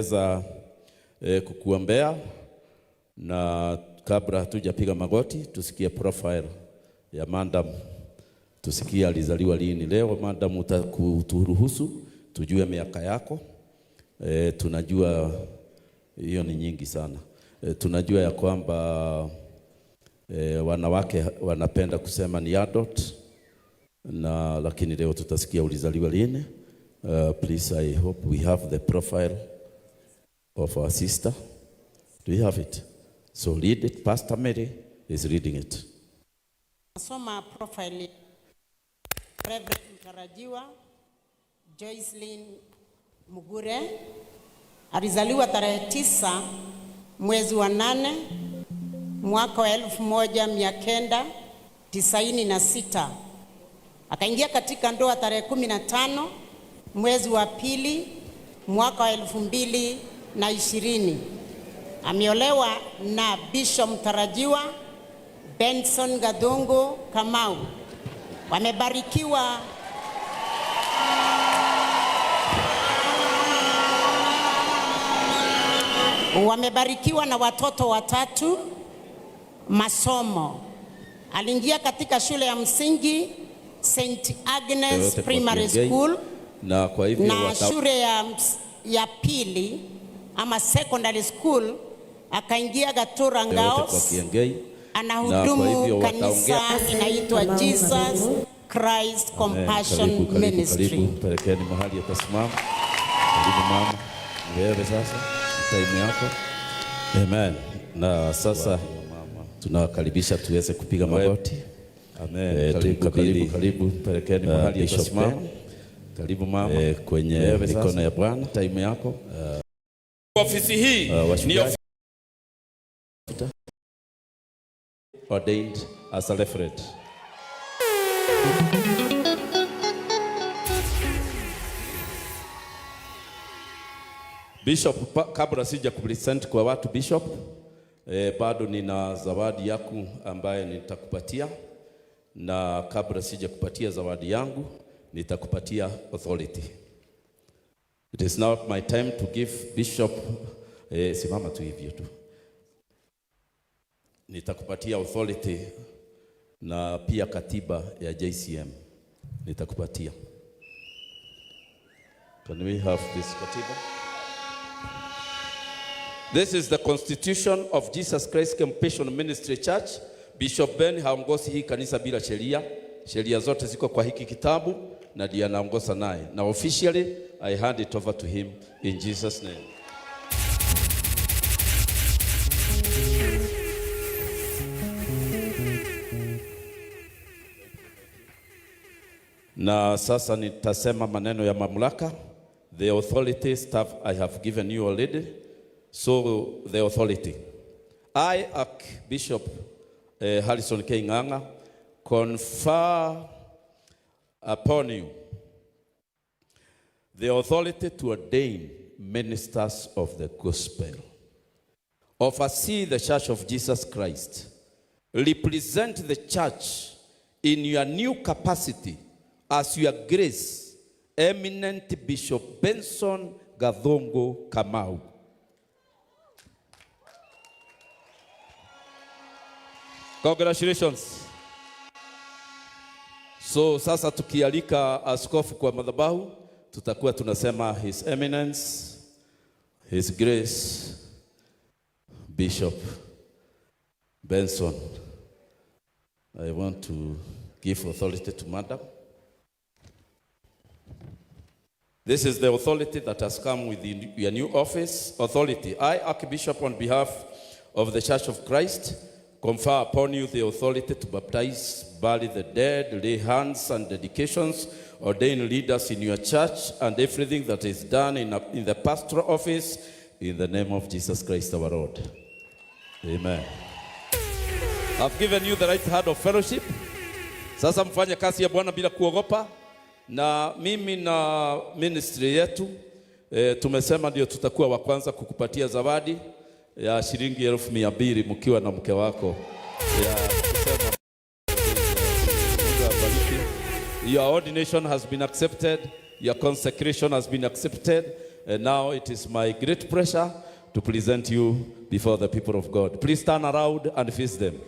Za kukuombea, na kabla hatujapiga magoti tusikie profile ya madam, tusikie alizaliwa lini. Leo madam, utakuturuhusu tujue miaka yako. Tunajua hiyo ni nyingi sana. Tunajua ya kwamba wanawake wanapenda kusema ni adult, na lakini leo tutasikia ulizaliwa lini. Please, I hope we have the profile of our sister. Do you have it? So read it. Pastor Mary is reading it. Nasoma profile Reverend mtarajiwa Joycelyn Mugure alizaliwa tarehe 9 mwezi wa 8 mwaka wa 1996. Akaingia katika ndoa tarehe 15 mwezi wa 2 mwaka wa 2020. Ameolewa na Bishop mtarajiwa Benson Gathungu Kamau. Wamebarikiwa na watoto watatu. Masomo, aliingia katika shule ya msingi St. Agnes Yote kwa Primary Kiengei. School Na kwa hivyo na shule ya pili ama secondary school akaingia Gatura Yote kwa Girls. Kiengei. Anahudumu Na kwa hivyo kanisa wataongea. inaitwa Kamau, Jesus karibu. Christ Amen. Compassion Karibu, karibu, Ministry. karibu. Pelekeni mahali atasimama. Karibu mama, wewe sasa time yako. Amen. Na sasa tunawakaribisha tuweze kupiga magoti. Amen. Karibu, Karibu, karibu, karibu. Pelekeni mahali Bishop atasimama. Ben. Karibu mama. Kwenye Wewe mikono sasa. ya Bwana. Time yako. Ofisi hii ni Wachungaji. ofisi Ordained as a referent. Bishop, kabla sija kupresent kwa watu Bishop, bado nina zawadi yako ambaye nitakupatia, na kabla sija kupatia zawadi yangu nitakupatia authority. It is now my time to give Bishop, simama tu hivyo tu. Nitakupatia authority na pia katiba ya JCM nitakupatia. Can we have this katiba? This is the constitution of Jesus Christ Compassion Ministry Church. Bishop Ben haongozi hii kanisa bila sheria. Sheria zote ziko kwa hiki kitabu na ndiye anaongoza naye. Na officially I hand it over to him in Jesus name. Na sasa nitasema maneno ya mamlaka. The authority staff I have given you already. So the authority. I, Archbishop Harrison K. Ng'ang'a, confer upon you the authority to ordain ministers of the gospel, oversee the church of Jesus Christ, represent the church in your new capacity as your grace, eminent Bishop Benson Gathungu Kamau. Congratulations. So sasa tukialika askofu kwa madhabahu, tutakuwa tunasema His Eminence, His Grace, Bishop Benson. I want to give authority to Madam. This is the authority that has come with your new office. Authority. I, Archbishop, on behalf of the Church of Christ, confer upon you the authority to baptize, bury the dead, lay hands and dedications, ordain leaders in your church, and everything that is done in the pastoral office, in the name of Jesus Christ our Lord. Amen. I've given you the right hand of fellowship. Sasa mfanye kazi ya Bwana bila kuogopa. Na mimi na ministry yetu tumesema ndio tutakuwa wa kwanza kukupatia zawadi ya shilingi 200,000 mkiwa na mke wako. Ya kusema Mungu awabariki. Your ordination has been accepted. Your consecration has been accepted. And now it is my great pleasure to present you before the people of God. Please turn around and face them.